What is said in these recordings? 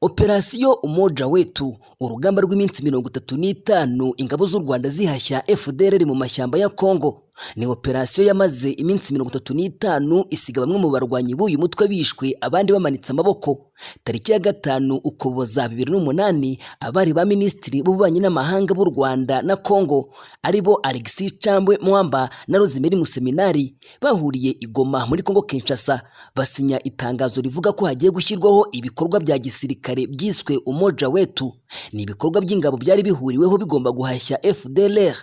Operasiyo Umoja Wetu, urugamba rw'iminsi 35 ingabo z'u Rwanda zihashya FDLR mu mashyamba ya Congo. Ni operasiyo yamaze iminsi 35, isiga bamwe mu barwanyi b'uyu mutwe bishwe, abandi bamanitse amaboko. Tariki ya 5 Ukuboza 2008, abari ba minisitiri b'ububanyi n'amahanga b'u Rwanda na Congo, aribo Alexis Thambwe Mwamba na Rosemary Museminali, bahuriye i Goma muri Congo Kinshasa, basinya itangazo rivuga ko hagiye gushyirwaho ibikorwa bya gisirikare byiswe Umoja Wetu. Ni ibikorwa by'ingabo byari bihuriweho bigomba guhashya FDLR.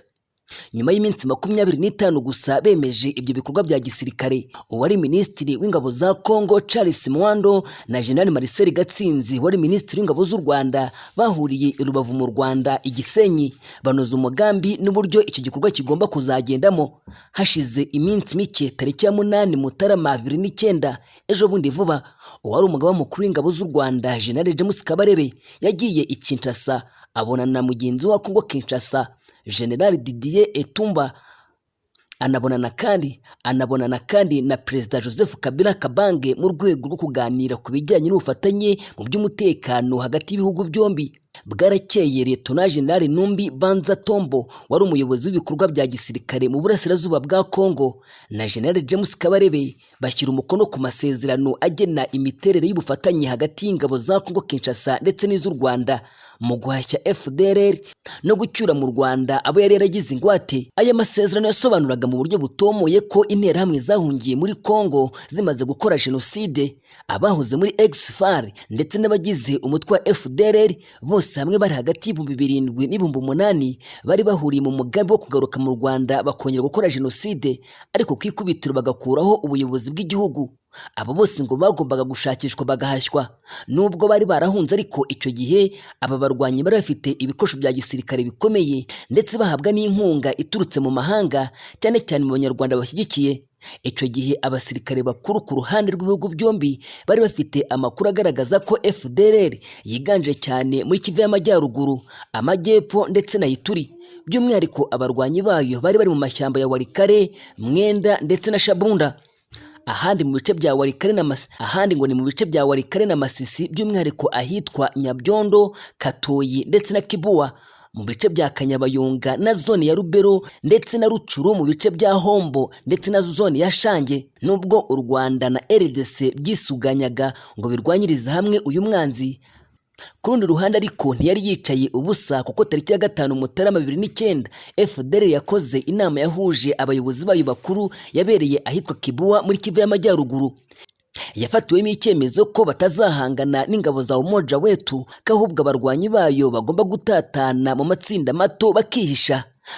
Nyuma y'iminsi 25 gusa bemeje ibyo bikorwa bya gisirikare, uwari minisitiri w'ingabo za Congo Charles Mwando na General Marcel Gatsinzi wari minisitiri w'ingabo z'u Rwanda bahuriye i Rubavu mu Rwanda i Gisenyi, banoza umugambi n'uburyo icyo gikorwa kigomba kuzagendamo. Hashize iminsi mike, tariki ya 8 Mutarama 2009, ejo bundi vuba, uwari umugaba mukuru w'ingabo z'u Rwanda General James Kabarebe yagiye i Kinshasa, abonana na mugenzi wa Congo Kinshasa General Didier Etumba, anabonana kandi na Perezida Joseph Kabila Kabange mu rwego rwo kuganira ku bijyanye n'ubufatanye mu by'umutekano hagati y'ibihugu byombi. Bwarakeye, Liyetona General Numbi Banza Tombo wari umuyobozi w'ibikorwa bya gisirikare mu burasirazuba bwa Congo na General James Kabarebe bashyira umukono ku masezerano agena imiterere y'ubufatanye hagati y'ingabo za Congo Kinshasa ndetse n'iz'u Rwanda mu guhashya FDLR no gucyura mu Rwanda abo yari yaragize ingwate. Aya masezerano yasobanuraga mu buryo butomoye ko interahamwe zahungiye muri Congo zimaze gukora jenoside, abahoze muri ex-FAR ndetse n'abagize umutwe wa FDLR, bose hamwe bari hagati y'ibihumbi 7 n'ibihumbi 8, bari bahuriye mu mugambi wo kugaruka mu Rwanda bakongera gukora jenoside, ariko ku ikubitiro bagakuraho ubuyobozi bw'igihugu. Abo bose ngo bagombaga gushakishwa bagahashywa nubwo bari barahunze. Ariko icyo gihe aba barwanyi bari bafite ibikoresho bya gisirikare bikomeye, ndetse bahabwa n'inkunga iturutse mu mahanga, cyane cyane mu Banyarwanda bashyigikiye. Icyo gihe abasirikare bakuru ku ruhande rw'ibihugu byombi bari bafite amakuru agaragaza ko FDLR yiganje cyane muri Kivu y'Amajyaruguru, Amajyepfo ndetse na Ituri. By'umwihariko abarwanyi bayo bari bari mu mashyamba ya Walikale, Mwenda ndetse na Shabunda. Ahandi ngo ni mu bice bya Walikale na Masisi, by'umwihariko ahitwa Nyabyondo, Katoyi ndetse na Kibuwa, mu bice bya Kanyabayonga na zone ya Rubero, ndetse na Rucuru mu bice bya Hombo ndetse na zone ya Shange. Nubwo u Rwanda na RDC byisuganyaga ngo birwanyirize hamwe uyu mwanzi, ku rundi ruhande ariko ntiyari yicaye ubusa, kuko tariki ya 5 Mutarama 2009 FDLR yakoze inama yahuje abayobozi bayo bakuru, yabereye ahitwa Kibuwa muri Kivu y'Amajyaruguru. Yafatiwemo icyemezo ko batazahangana n'ingabo za Umoja Wetu, ko ahubwo abarwanyi bayo bagomba gutatana mu matsinda mato,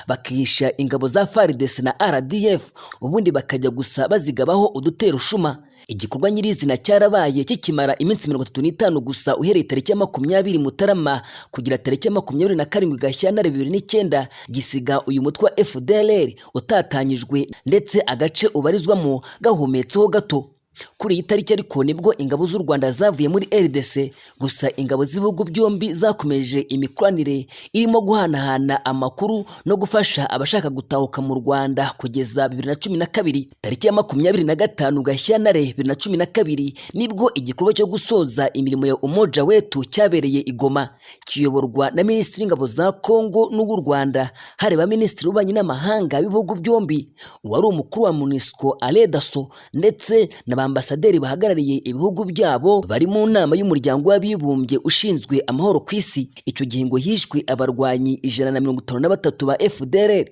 bakihisha ingabo za FARDC na RDF, ubundi bakajya gusa bazigabaho udutero shuma. Igikorwa nyirizina cyarabaye kikimara iminsi 35 gusa, uhereye tariki ya 20 Mutarama kugira tariki ya 27 Gashyantare 2009, gisiga uyu mutwe wa FDLR utatanyijwe, ndetse agace ubarizwamo gahumetseho gato. Kuri iyi tariki ariko nibwo ingabo z'u Rwanda zavuye muri RDC. Gusa ingabo z'ibihugu byombi zakomeje imikoranire irimo guhanahana amakuru no gufasha abashaka gutahuka mu Rwanda kugeza 2012. Tariki ya 25 Gashyantare 2012 nibwo igikorwa cyo gusoza imirimo ya Umoja Wetu cyabereye i Goma, kiyoborwa na minisitiri w'ingabo za Congo n'uw'u Rwanda. Hari ba minisitiri w'ububanyi n'amahanga b'ibihugu byombi, uwari umukuru wa MONUSCO Alain Dasso, ndetse na ba ambasaderi bahagarariye ibihugu byabo bari mu nama y'Umuryango w'Abibumbye ushinzwe amahoro ku isi. Icyo gihe ngo hishwe abarwanyi 153 ba FDLR.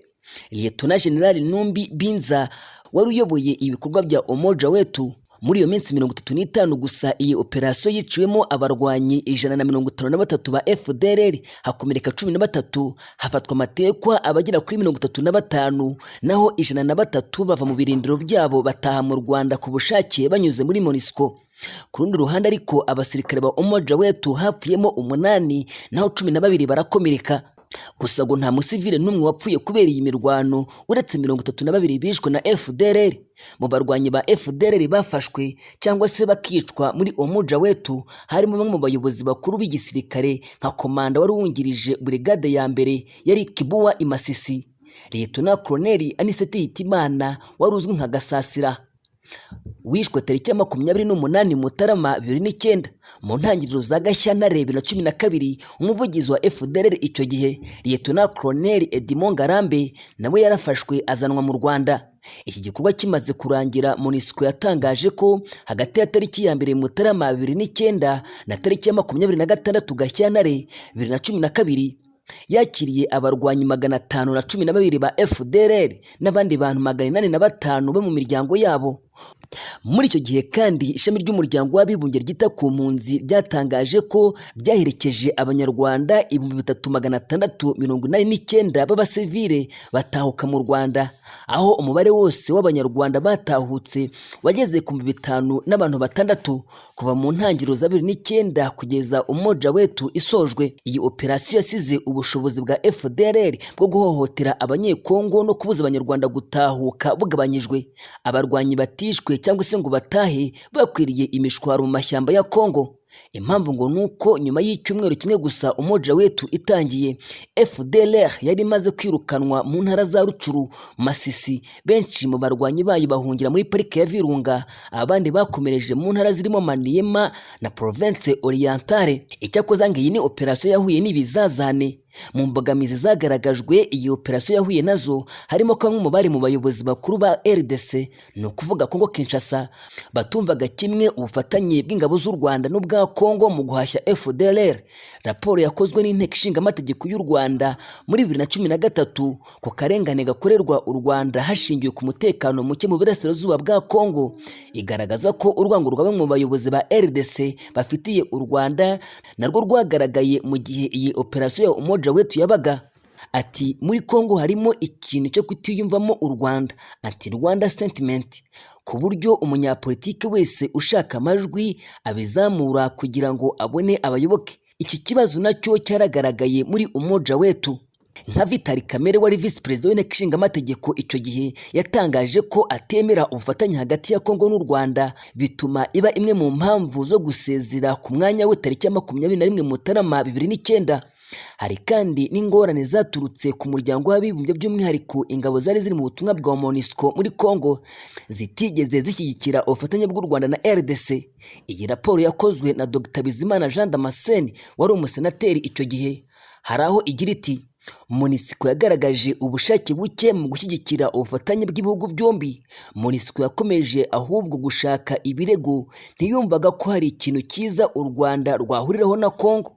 Liyetona Generali Numbi Binza wari uyoboye ibikorwa bya Umoja Wetu, muri iyo minsi 35 gusa iyi operasiyo yiciwemo abarwanyi 153 ba FDLR, hakomereka 13, hafatwa amatekwa abagera kuri 35, naho 103 bava mu birindiro byabo bataha mu Rwanda ku bushake banyuze muri MONUSCO. Ku rundi ruhande ariko, abasirikare ba Umoja Wetu hapfuyemo umunani, naho 12 barakomereka. Gusa ngo nta musivile n'umwe wapfuye kubera iyi mirwano, uretse 32 bishwe na FDLR. Mu barwanyi ba FDLR bafashwe cyangwa se bakicwa muri Umoja Wetu harimo bamwe mu bayobozi bakuru b'igisirikare, nka komanda wari wungirije brigade ya mbere yari Kibuwa i Masisi, Liyetona Koloneli Anicet Hitimana wari uzwi nka Gasasira. Wishwe tariki ya 28 Mutarama 2009. Mu ntangiriro za Gashyantare 2012, umuvugizi wa FDLR icyo gihe, Lieutenant Colonel Edmond Ngarambe, nawe yarafashwe azanwa mu Rwanda. Iki gikorwa kimaze kurangira, MONUSCO yatangaje ko hagati ya tariki ya 1 Mutarama 2009 na tariki ya 26 Gashyantare 2012 yakiriye abarwanyi 512 ba FDLR n'abandi bantu 805 bo mu miryango yabo. Muri icyo gihe kandi, ishami ry'Umuryango w'Abibumbye ryita ku mpunzi ryatangaje ko ryaherekeje Abanyarwanda 3689 b'abasivile batahuka mu Rwanda, aho umubare wose w'Abanyarwanda batahutse wageze ku 5006 kuva mu ntangiriro za 2009 kugeza Umoja Wetu isojwe. Iyi operasiyo yasize ubushobozi bwa FDLR bwo guhohotera Abanyekongo no kubuza Abanyarwanda gutahuka bugabanyijwe. Abarwanyi batishwe cyangwa se ngo batahe bakwiriye imishwaro mu mashyamba ya Kongo. Impamvu ngo ni uko nyuma y'icyumweru kimwe gusa Umoja Wetu itangiye, FDLR yari imaze kwirukanwa mu ntara za Rutshuru, Masisi, benshi mu barwanyi bayo bahungira muri Parike ya Virunga, abandi bakomereje mu ntara zirimo Maniema na Province Orientale. Icyakoze ngo iyi ni operasiyo yahuye n'ibizazane. Mu mbogamizi zagaragajwe iyi operasiyo yahuye nazo harimo ko bamwe mu bari mu bayobozi bakuru ba RDC, ni ukuvuga Kongo Kinshasa, batumvaga kimwe ubufatanye bw'ingabo z'u Rwanda n'ubwa Kongo mu guhashya FDLR. Raporo yakozwe n'Inteko Ishinga Amategeko y'u Rwanda muri 2013 ku karengane gakorerwa u Rwanda hashingiwe ku mutekano muke mu burasirazuba bwa Kongo igaragaza ko urwango rwa bamwe mu bayobozi ba RDC bafitiye u Rwanda narwo rwagaragaye mu gihe iyi operasiyo ya Umoja Wetu yabaga. Ati: "Muri Kongo harimo ikintu cyo kutiyumvamo u Rwanda, anti Rwanda sentiment, ku buryo umunyapolitiki wese ushaka amajwi abizamura kugira ngo abone abayoboke. Iki kibazo nacyo cyaragaragaye muri Umoja Wetu." Nka Vital Kamerhe wari visi perezida w'Inteko Ishinga Amategeko icyo gihe yatangaje ko atemera ubufatanye hagati ya Kongo n'u Rwanda, bituma iba imwe mu mpamvu zo gusezera ku mwanya we tariki ya 21 Mutarama 2009. Hari kandi n'ingorane zaturutse ku Muryango w'Abibumbye, by'umwihariko ingabo zari ziri mu butumwa bwa MONUSCO muri Congo zitigeze zishyigikira ubufatanye bw'u Rwanda na RDC. Iyi raporo yakozwe na Dr Bizimana Jean Damascene wari umusenateri icyo gihe. Hari aho igira iti: "MONUSCO yagaragaje ubushake buke mu gushyigikira ubufatanye bw'ibihugu byombi. MONUSCO yakomeje ahubwo gushaka ibirego, ntiyumvaga ko hari ikintu cyiza u Rwanda rwahuriraho na Congo."